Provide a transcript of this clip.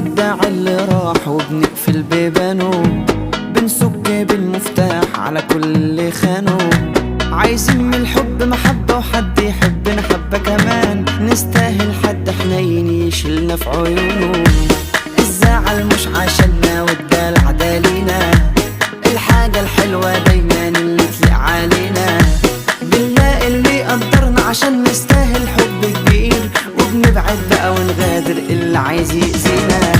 بنودع اللي راح وبنقفل بيبانه، بنسك بالمفتاح على كل اللي خانه. عايزين من الحب محبة وحد يحبنا حبة كمان، نستاهل حد حنين يشيلنا في عيونه. الزعل مش عشاننا والدلع ده لينا، الحاجة الحلوة دايما اللي تليق علينا. بنلاقي اللي قدرنا عشان نستاهل حب كبير، وبنبعد بقى ونغادر اللي عايز يأذينا.